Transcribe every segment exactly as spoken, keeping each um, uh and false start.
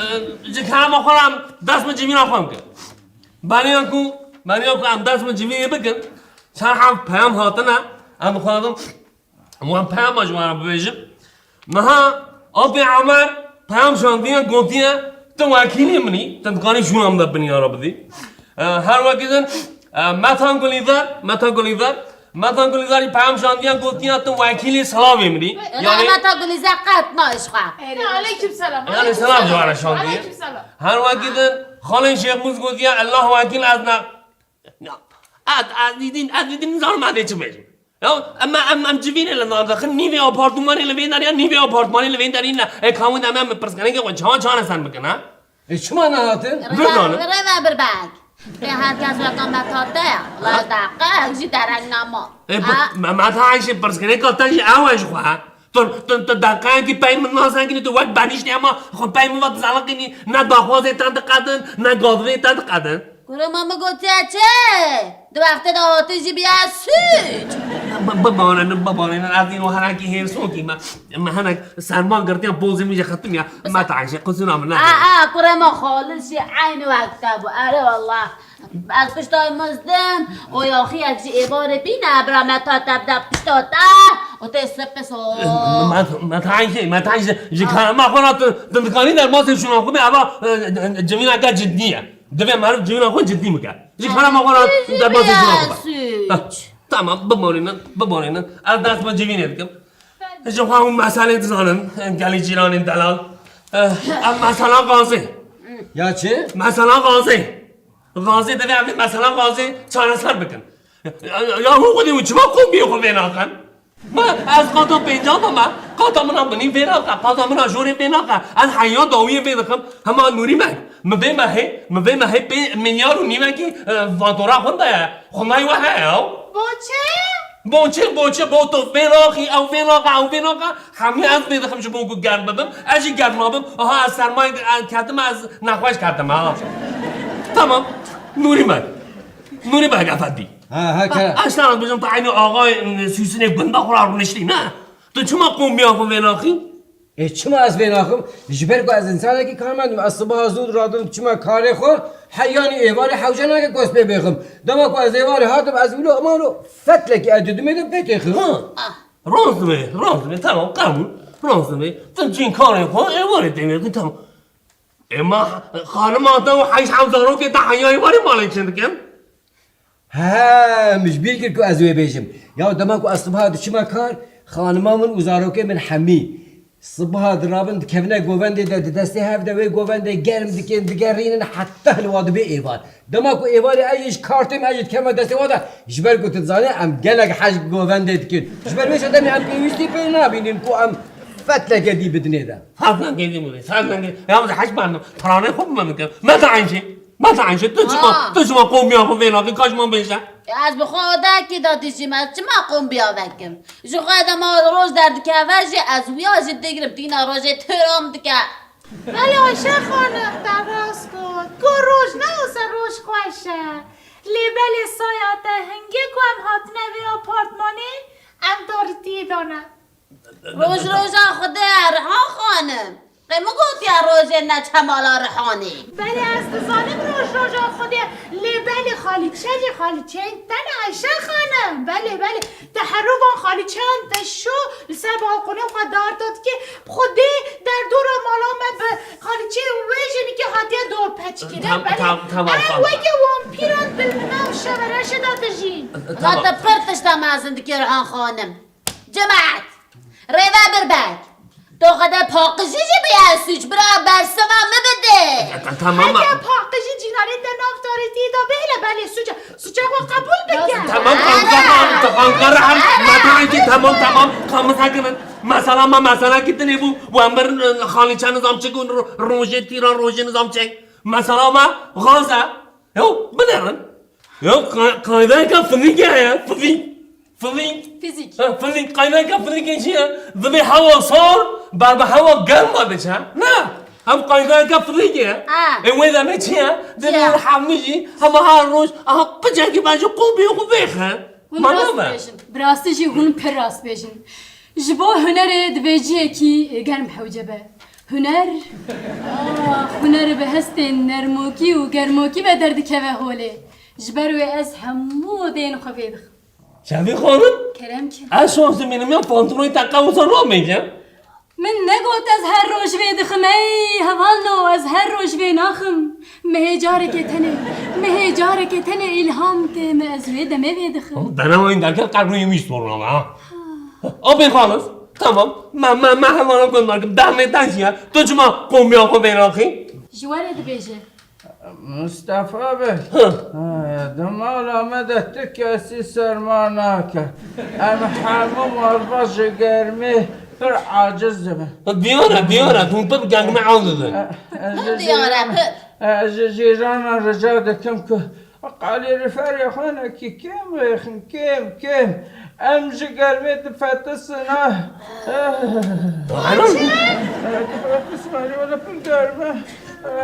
e, ji kerema xwe re em dest bi civîna xwe bikin. Beriya ku, beriya ku em dest bi civînê bikin, çar heb peyam hatine, em dixwazin wan peyama ji wan re bibêjim. Niha Apê Emer peyam şandiye, gotiye, tu wekîlê min î, tu dikanî şûna min de binyara bidî. E, her wekî din, e, Meta Gulîzer, Meta Gulîzer, Meta Gulîzer jî peyam şandiye, gotiye, tu wekîlê silavê min î. Yanî Meta Gulîzer qet nayê ji xwe. Aleyküm selam. Yanî selam ji wan re şandiye. Aleyküm selam. Her wekî din, Xalê Şêxmûs gotiye, Allah wekîl ez ne. Ya, ez, ez dîdîn, ez dîdîn nizanim ez ê çi bêjim. Ya, em, em, em civînê li nav dixin, nîvê apartmanê li vê derê, nîvê apartmanê li vê derê ne. E, ka hûn em, em pirsgirêkê xwe çawa çareser bikin, ha? E, çima nehatin? Bizanin. Rêve, rêve birbek. Ê, her kes weke Meta te ye. Laj deqe, ew jî dereng nema. E, bi-, Ha? me-, Meta Ayşe pirsgirêka te jî ew e ji xwe, ha? Tu, tu, tu deqeyekî pey min nasekinî, tu wek benîştî, ema xwe pey min ve dizeliqînî, ne daxwazê te diqedin, ne gazivê te diqedin. Kurê ma min gotiye çi? Di wextê de hatî jî biya sûc. Bi-, bibarînin, bibarînin, ez îro hinekî hêrsokî me. Me hinek serma girtiye, pozê min jî xetim ya. Meta Ayşe, qisûra min nake. A, a, kurê ma xalis jî eynî wek te bû. Erê wallah. Ez pişta wî mizdim, û yaxiyek ji êvarê bîne, bira Meta te bide pişta te, û tê sipis o. Met-, Meta Ayşe, Meta Ayşe, ji kerema xwe re tu, tu dikanî derbasê şûna xwe bê, eva, e, e, civîneke cidî ye. Divê meriv civîna xwe cidî bike. Ji kerema xwe re tu derbasê şûna xwe be. Heh, tamam, biborînin, biborînin. Ez dest bi civînê dikim. Ji xwe hûn meselê dizanin, gelî cîranên delal. Eh, ev mesela gazê. Ya çi? Mesela gazê. Gazê divê em ê mesela gazê çareser bikin. Ya, ya hûn xwedî hûn çima kombiyê xwe vê nakin? Ma ez qata pêncan de me, qata min a binî vê nake, qata min a jorê vê nake. Ez heya dawiyê vê dixim, hema Nûrî me. Min vê mehê, min vê mehê pê milyar û nîvekî, e, fatura xwe daye. Xwe nayê we heye ew? Boçe? Boçe, boçe, bo tu vê naxî, ew vê nake, ew vê nake. Hemî ez vê dixim ji bo ku germ bibim. Ez jî germ nabim. Aha, ez sermayê, e, ketim, ez nexweş ketim, ha. Tamam. Nûrî me. Nûrî me, efendî. Ha, ha, kere. Ha, ez sana dibêjim, tu eynî axayê, e, Sûsinê gunda xwe re rûniştî, ne? Tu çima kombiya xwe vê naxî? Ê, çima ez vê naxim? Ji ber ku ez însanekî karmend im, ez sibaha zû diradim, diçime karê xwe, heyanî êvarê hewce nake ku ez pê bêxim. Dema ku ez êvarê hatim, ez wilo imano fetlekî ez didimê de pê têxim. Ha, rast dibê, rast dibê, tamam, qebûl, rast dibê. Tu cîn karê xwe êvarê tê bêxî, tamam. Ê ma xanima te û heşt heb zarokê te heya êvarê malê çi dikin? He, min ji bîr kir ku ez wê bêjim. Ya dema ku ez sibaha diçime kar, xanima min û zarokê min hemî sibaha dirabin dikevine govendê de, di destê hev de wê govendê germ dikin, digerînin heta hilwa dibe êvar. Dema ku êvarê ez jî ji kar têm, ez jî dikevime destê wan de, ji ber ku tu dizanî em gelek hej govendê dikin. Ji ber wê şo demê em pêwîstî pê nabînin ku em fetleke dî bidinê de. Fetleke dî bidinê, fetleke. Ya ez hej bendim, piranê xwe bime bikim. Me te enşê. Meta Ayşe, tu çima, Ha. tu çima qombiya xwe vê naxî, ka ji min bêje? Ez bi xwe odeyekê de dijîm, ez çima qombiya vekim? Ji xwe dema roj derdikeve jî ez wiya jî digrim, tîna rojê têram dike. Belê Ayşe xanim, te rast got. Ku roj ne wisa roj xweş e. Lê belê saya te hingê ku em hatine vê apartmanê, em daritiyê dane. Roj roja Xwedê ye, Rihan xanim. Qey min gotiye rojê neçe mala Rihanê. Belê ez dizanim roj roja Xwedê ye. Lê belê xalîçe jî xalîçeyên te ne Ayşe xanim. Belê, belê. Te herû van xalîçeyan te şo li ser balkonê xwe darda dikê. Bi Xwedê derdora mala me bi xalîçeyên wê jî bikê hatiye dorpeçkirin. Tam-, Belê. tam-, tamam, Ew tamam. weke wampîran dilnime û şevereşê de dijîn. Tamam. Te pir tişta mezin dikê Rihan xanim. Cemaet! Rêve birbek! Tu xwede paqijî jî bûye sûc, bira bersiva min bide! Ta-, ta-, tamam, Heke ma- paqijî cînarê te nav tarîtiyê de bihêle belê sûc e. Sûca xwe qebûl bike. Tamam, Ankara, Ankara, Meta Ayşe, tamam, tamam, ka min sekinin. Mesela me meselekî dinê bû, û em birin, e, xalîçe nizam çi ku ro-, rojê tîra rojê nizam çi. Mesela me gaz e. Yo, binerin. Yo, qa-, qaydayeke fizîkê heye. Fizîk. Fizîk. Fizîk. Ha, fizîk. Qaydayeke fizîkê çi ye? Divê hewa sar ber bi hewa germ ve diçe. Ne. Ev qaydayeke fizîkê ye. Ha. E, wê demê çi ye? Divê hûn hemû jî hema her roj aha piçekî bence qûbiyê xwe vêxin. Hûn rast dibêjin. Bi rastî jî hûn pir rast dibêjin. Ji bo hunerê divê cihekî germ hewce be. Huner, ah, huner bi hestên nermokî û germokî ve derdikeve holê. Ji ber wê ez hemû odeyên xwe vê dixim. Şevî xanim? Kerem ki. Ez şansê mînim ya pantolonê te qewsa namêje. Min negot ez her roj vê dixim, ey hevalno, ez her roj vê naxim. Mehê careke tenê, mehê careke tenê îlham tê me, ez wê demê vê dixim. Dene wayîn derket qebrûyê wî sorun ama ha. Apê xalis, tamam, me, me, me hevala gund nakim, dernê te jî ye, tu çima qomîya xwe vê naxî? Ji we re dibêje. Mustafa Bey, Hı. e, di mala me de ti kesî serma nake. Em hemû malbat ji germê pir aciz dibin. Diyar e, diyar e, hûn pir germê ew didin. E, e, Ne diyar e, pir. E, ji cîranan rica dikim ku qalî riferê xwe nekî kêm vêxin, kêm, kêm. Em ji germê difetisin, ha. Ana. E, difetisin, alî wele pir germ e.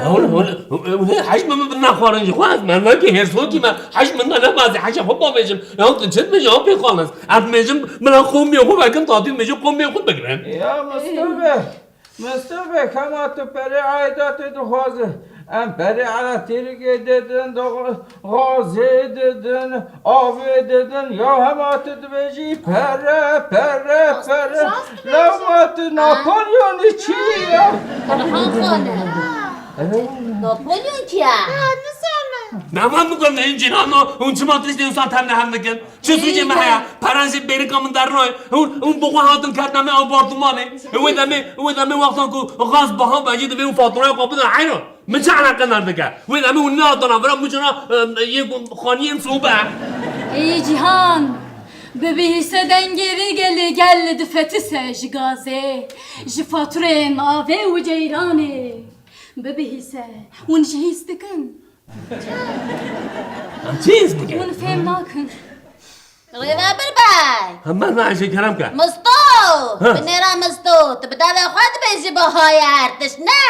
Hewle, hewle, hewle, hej min, min naxwarin ji xwe, ez mermekî hêrsokî me, hej min ne nebazî, heja xwe bavêjim. Ya tu çi dibêjî, ya pê xalis? Ez dibêjim, bila qomiyê xwe vekin, tatî dibêjim, qomiyê xwe bigirin. Ya Mustafa, Mustafa, hema tu perê aidatê dixwaze. Em perê elektrîkê didin, do-, gazê didin, avê didin, ya hema tu dibêjî pere, pere, pere. Lewma tu Napolyonî çi ya? Burhan Xan e. Napolyonî kî ye? Dema bikin, hîn cîrano, hûn çima tiştê wisa tev nehev dikin? Çi sûcê me heye? Peren jî bêrika min dernoye. Hûn, hûn bi xwe hatin ketine me apartmanê. Wê demê, wê demê wexta ku gaz biha be jî divê hûn faturaya xwe bidin. Heyro. Min çi eleqe nar dike? Wê demê hûn nehatana vira mucana, e, yê xaniyên sobe. Ey Cîhan, bibihîse dengê vê gelê gel difetise ji gazê, ji fatureyên avê û ceyranê. Bibihîse, hûn jî hîs dikin? Em çi hîs bikin? Hûn fêm nakin. Rêvebir bey! Hember me Ayşe kerem ke. Misto! Ha. Binêra Misto, tu bi devê xwe dibêjî bihayê her tişt, ne?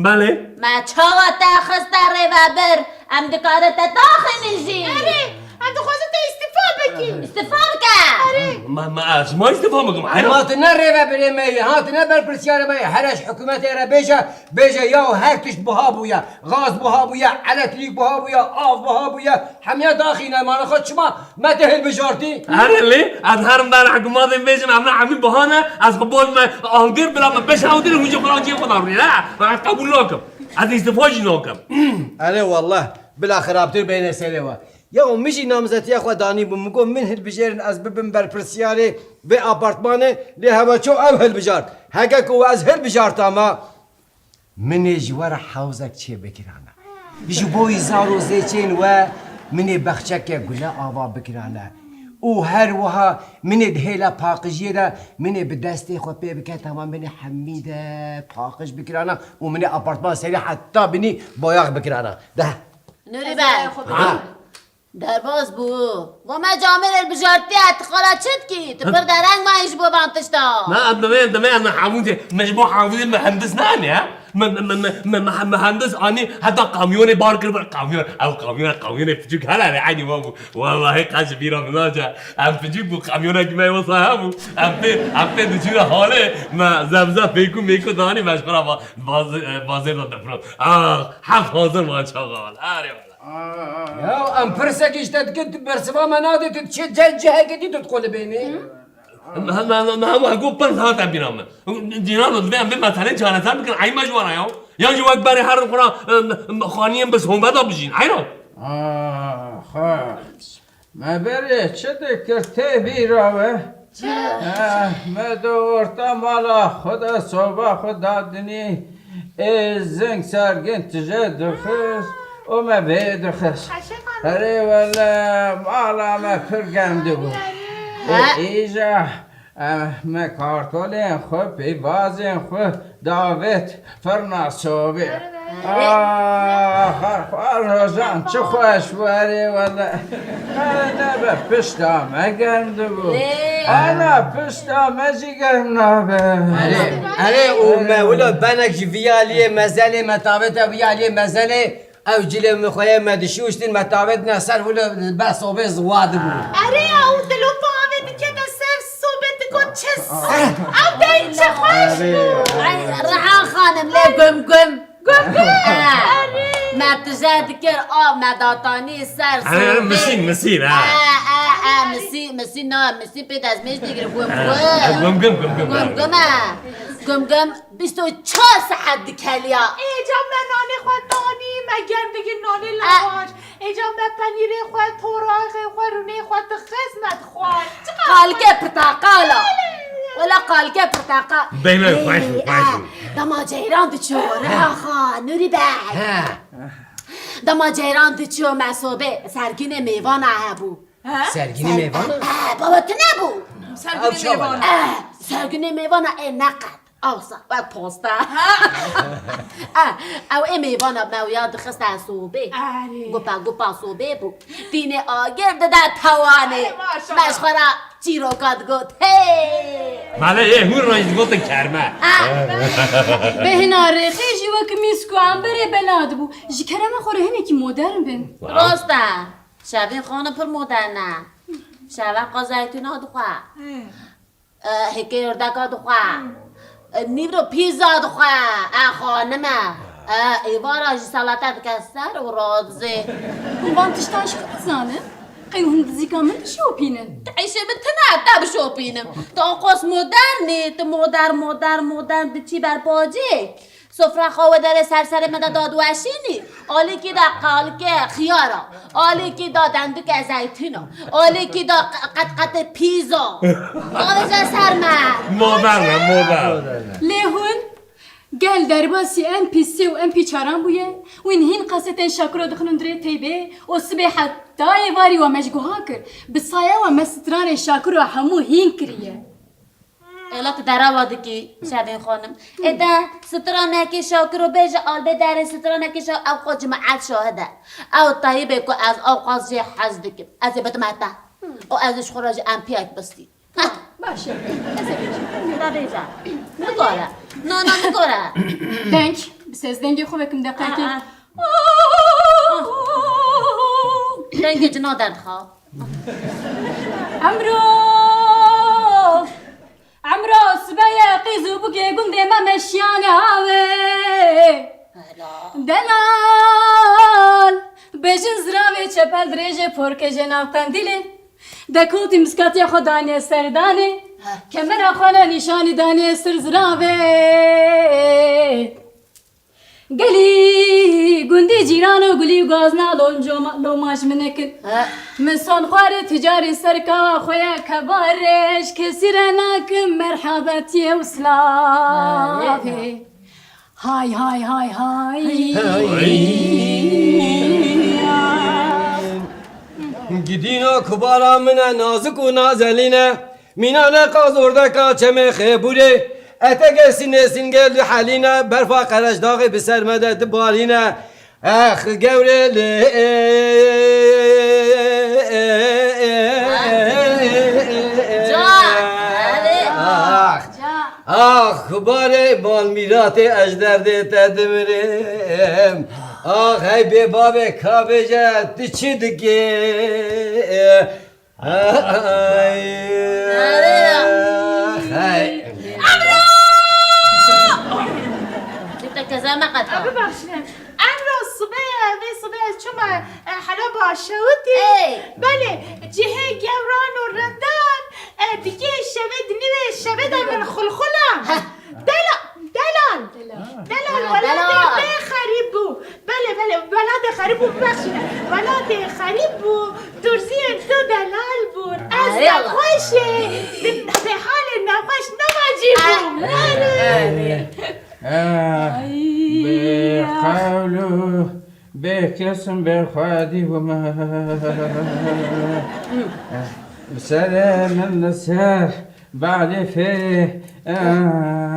Belê. Me çawa te xiste rêvebir, em dikarin te daxînin jî. Erê, em dixwazin te îstifa bikî. Îstifa bike. Erê. Me, me, ez ji me îstifa bikim, heyra. Ma tu ne rêvebirê me yî, ha, tu ne berpirsiyarê me yî. Here ji hikûmetê re bêje, bêje ya her tişt buha bûye. Gaz buha bûye, elektrîk buha bûye, av buha bûye. Hemiya daxîne, mala xwe çima me te hilbijartî? Erê lê, ez herim ber hikûmetê bêjim, em ne hemî buha ne, ez xwe bol me angir bila me beş ew dir, hûn jî xwe cihê xwe darûnî, ne? Ez qebûl nakim. Ez îstifa jî nakim. Erê wallah, bila xirabtir bêne serê we. Ya min jî namzetiya xwe danî bû, min got min hilbijêrin ez bibim berpirsiyarê vê apartmanê, lê heve ço ev hilbijart. Heke ku ez hilbijartama, Min ê ji we re hewzek çê bikirana. Ji bo wî zar û zêçên we min ê bexçeke gule ava bikirane. Û her wiha min ê di hêla paqijiyê de min ê bi destê xwe pê biketama, min ê hemî de paqij bikirana û min ê apartman serî heta binî boyax bikirana. De. Nurî be. Ha. Derbas bû. Va me camêrê li bijartiye, tu xala çi dikî? Tu pir dereng mayî ji bo van tişta. Me, em divê, divê em hemû jî, me ji bo hemû jî mühendis nane ya. Me, me, me, me, me, me, mühendis anî heta kamyonê bar kir, bir kamyon, ew kamyon, kamyonê piçûk hele ne, eynî wan bû. Wallahî qet ji bîra min naçe. Em piçûk bû, kamyonekî me wisa hebû. Em pê, em pê diçûne halê, me zevzev fêkû mêkû danî, me ji xwe re va-, vaz-, e, vazê de difirot. Ah, heft hazir wan çaxa wala. Erê wala. Ya em pirsekî ji te dikin, tu bersiva me nadî, tu çi ce-, cihekê dî tu diqulibênî? Me, me, me, me hema ku pirs hate bîra min. Cîrano, divê em vê meselê çareser bikin, ey me ji we re ya. Yan jî wek berê herin xwe re, em, em, xaniyên bi sohbeta bijîn, heyra? Ah, ha. Me berê çi dikir tê bîra we? Çi? Eh, me di orta mala xwe de soba xwe dadinî, ê zing sergin tije dixist û me vê dixist. Eşe xanim. Herê wele mala me pir germ dibû. Ê, Ha? Îja Eh, me kartolên xwe, peyvazên xwe davêt firna sobê. Erê. Ah, xwe rojan çi xweş werê wele. Erê nebe pişta me germ dibû. Lê. Ana pişta me jî germ nabe. Erê, erê û me wilo benek ji vî aliyê mezelê, me tavête vî aliyê mezelê. Ew cilê min xwe yê me dişûştin, me tavêtine ser wilo li ber sobê ziwa dibû. Erê, ew dilopa avê dikete ser sobê digot çi s-, ew dey çi xweş bû. Ay, Reha xanim, lê gum gum. Gum gum. Eh, me tije dikir, av me datanî ser sobê. Erê, misîn, misîn, ha. Eh, eh, eh, misîn, misîn, na, misîn pê destmêj digir, gum gum. Eh, gum gum, gum gum. Gum gum, eh. Gum gum. Bîst û çar saet dikeliya. Êca me nanê xwe tanî, me germ digir nanê lavaj. Êca me penîrê xwe, toraxê xwe, rûnê xwe dixist me dixwar. Çiqas xweş. Qalike pirteqal a. Belê. Wela qalike pirteqal. Beyne, Ê, xweş bû, xweş bû. Dema ceyran diçû, Reha xan, Nûrî Bey. He. Dema ceyran diçû me sobê sergînê mêvana hebû. He? Sergînê mêvana? He, baba tu nebû. Sergînê mêvana. He, sergînê mêvana ê neqet. Awsa, wek posta. Eh, ew ê mêvana me wiya dixiste sobê. Erê. Gupa gupa sobê bû. Tînê agir dide tewanê. Erê, maşallah. Me ji xwe re çîroka digot. Hey! Male yê hûn re jî digotin kerme. Ah. Bêhna rêxê jî wek mîsk û emberê bela dibû. Ji kerema xwe re hinekî modern bin. Rast e. Şevîn xanim pir modern e. Şeveqa zeytûna dixwe. He. E, hêkê hirdeka dixwe. E, nîvro pîza dixwe. E, xanime. E, êvara jî salate dike ser û radizê. Hûn van tiştan ji ku dizanin? Qey hûn dizîka min dişopînin? Di îşê min tune te bişopînim. Tu qos modern î, tu modern, modern, modern diçî ber bacê. Sofra xwe wê derê ser serê me de dadiweşînî. Alîkî de qalike xiyara, alîkî de dendike zeytûna, alîkî de qe-, qetqetê pîza. Navêje ser me. Modern e, modern. Lê hûn gel derbasî M P sê û M P çaran bûye, wîn hîn kasetên Şakiro dixin dirê teybê û sibê heta êvarî we me ji guha kir. Bi saya we me stranên Şakiro hemû hîn kiriye. Êla tu derewa dikî, Şevîn xanim. Ê de stranekê Şakiro bêje albê derê stranekê Şa-, ew xwe cimaet şahid e. Ew teyibê ku ez ew qas jê hez dikim. Ez ê bidime te. Û ez ê ji xwe re ji M P ek bistî. Heh. Baş e. Ez ê bêjim. Te bêje. Nikare. Na, na, nikare. Deng. Bi ses dengê xwe vekim deqekê. Ah, ah. Dengê cina derdixa. Emro, emro sibeye qîz û bûkê gundê me meşiyane avê. Delal, bêjin ziravê çepel dirêjê porkê jê nav qendîlê. Dekotî miskatiya xwe daniye ser danê. Kemera xwe ne nîşanî daniye ser ziravê. Gelî gundî cîran û gulî û gazna lomcoma-, lomaj min nekin. He. Min son xwarê ticarî ser kawa xwe ye kebarê, ji kesî re nakim merhebetiyê û silavê. He, he. Hay, hay, hay, hay. Hay. Gidîna kubara min e, nazik û nazelîn e. Mîna ne qaz ordeka çemê xêbûrê, etegê sînê sîngê li helîne, berfa Qereçdaxê bi ser me de dibarîne. Ex gewrê li. Can, erê. Ax. Can. Ax, xubarê mal mîratê ez derdê te dimirim. Ax, hey bê bavê ka bêje, tu çi dikê? Ay. Hey. Emro! Çi te keze me qeta? Bibexşîne. Emro sibe ye, vê sibe ez çûme, e, Heleba şewitî. Ey. Belê, cihê gewran û rindan, e, dikê şevê di nîvê şevê de min xulxula. Heh. Dela-, delal. Delal. Delal, ha, welatê delal. Te xerîb bû. Belê, belê, welatê xerîb bû, bibexşîne. Welatê xerîb bû, turziyên tu delal bûn. Ez, ay Allah, nexweşê, di, di halê nexweş nema cî bûm. Ay. Erê. Eh, ay, bê ah. Qewl û bê kesim bê xwedî bûme. Li serê min li ser Balê fê.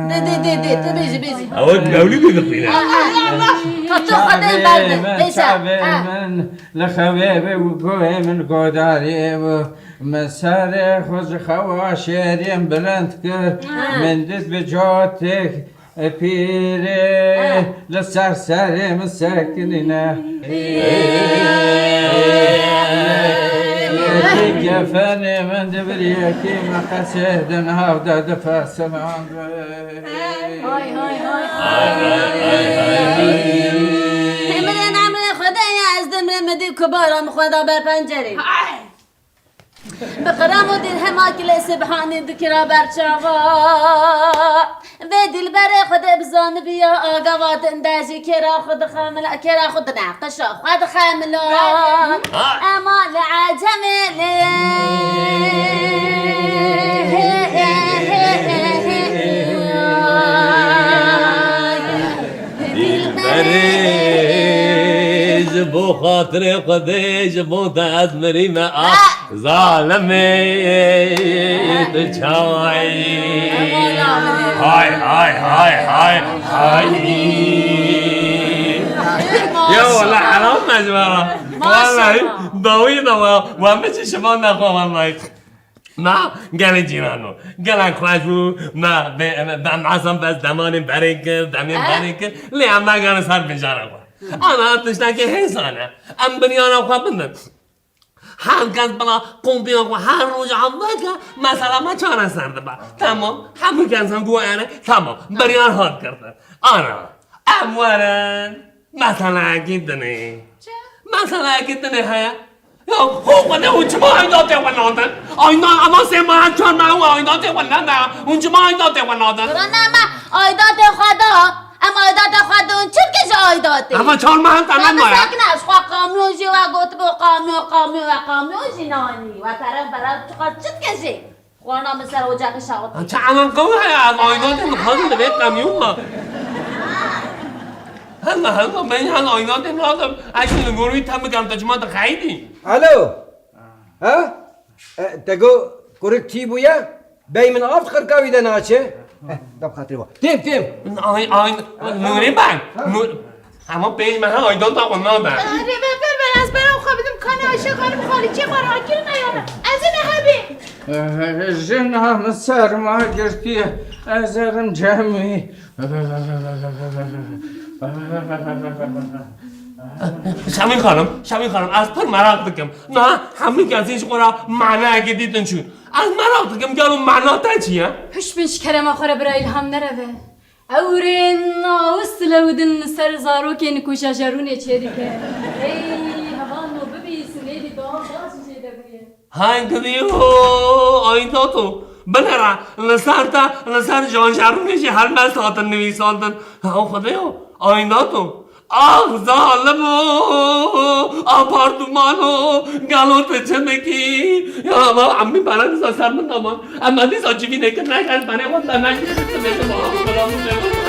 De, de, de, de, tu bêjî, bêjî. Ew mewlidê dixwîne. Ah, ah, ah. Ka tu xwe dê berde. Çavê min, Bêjî. Çavê Ha. min, li xewê bû, guhê min godarî bû. Min serê xwe ji xewa şêrîn bilind kir. Ha. Min dît bi cotek pîrê Ha. li ser serê min sekinîne. Yekî kefenê min di vir, yekî meqesê di nav de difesimand. Hay, hay, hay, hay. Emrê emrê Xwedê ye, ez dimrim, min dî ku bara min xwe da ber pencerê. Bi qiram û dirhema kilê Sibhanî dikira ber çava. Vê dilberê Xwedê bizanibiya agava din de jî kêra xwe dixemila, kêra xwe dine, qişa xwe dixemila. Ema li ecemê lê. Dilberê, ji bo xatirê Xwedê, ji bo te ez mirîme, ah, zalimê, tu çawayî. Hay, hay, hay, hay, hay. Ya wala heram me ji we re. Wallahî, dawî de we, we min çi şivan nexwe wallahî. Ma gelê cîrano, gelek xweş bû, me bê, me, me, me, me, bes demanê berê kir, demê Eh? berê kir, lê em vegerin ser binjara xwe. Ana tiştekê hêsan e, em biryara xwe bidin. Her kes bila kompiya xwe her roj ev veke, mesela me çareser dibe. Tamam, hemû kes em ku ere, tamam, biryar hat kirdin. Ana, em werin. Meseleyekî dinê. Çi? Meseleyekî dinê heye. Ya, xo xwe ne hûn çima aydatê xwe nadin? Ayna, ema sê meha çar meha we aydatê xwe neda. Hûn çima aydatê xwe nadin? Dura ne me aydatê xwe da. Em aydatê xwe da, hûn çi dike ji aydatê? Ema çar meha te Te nedmaye. bisekine, ez xwe qamyon jî we gotibû, qamyon, qamyon, we qamyon jî nanî. We pere, pere, çiqas çi dike jî? Xwarina min ser ocakê şaxit. Çi eleqe we heye? Ez aydatê dixwazim divê qemyon me. Hela, hela, ben hela aydatê nadim. Ez li gor wî tem bikem, te çima dixeyidî? Alo. Ha? E, te got kurik çî bûye? Bey min av xirka wî de naçe. Eh, dab xatirê wa. Têm, têm. Ay, ay, Nûrî ben. Nûr-, Hema pênc mehe aydata xwe nade. Rêveber be, ez bera xwe bidim kanê Ayşe Xanim Xalîçê xwe rakirine ya. Ez ê nehebê. Jina min serma girtiye, ez herim cemî. Şemîn Xanim, Şemîn Xanim, ez pir meraq dikim. Niha hemû kesên ji xwe re manayekê dîtin çûn. Ez meraq dikim, gelo mana te çi ye? Hiş bin ji kerema xwe re bira îlham nereve. Ewrên awis lewdin li ser zarokên ku şejerûnê çêdike. Ey, hevalno bibî sinêdî dawam baş jê de bûye. Hay gidî o, aydato. Binêre, li ser te, li ser şejerûnê jî helbest hatin nivîsandin. Ha, o Xwedê yo, aydato. Ax, zalim o, apartmano, galo tu çi dikî? Ya, va, emî bela dîsa ser min daman. Em dîsa civînê kir, neker, berê wan te nekir, tu bêjim, ax, bela min bêjim.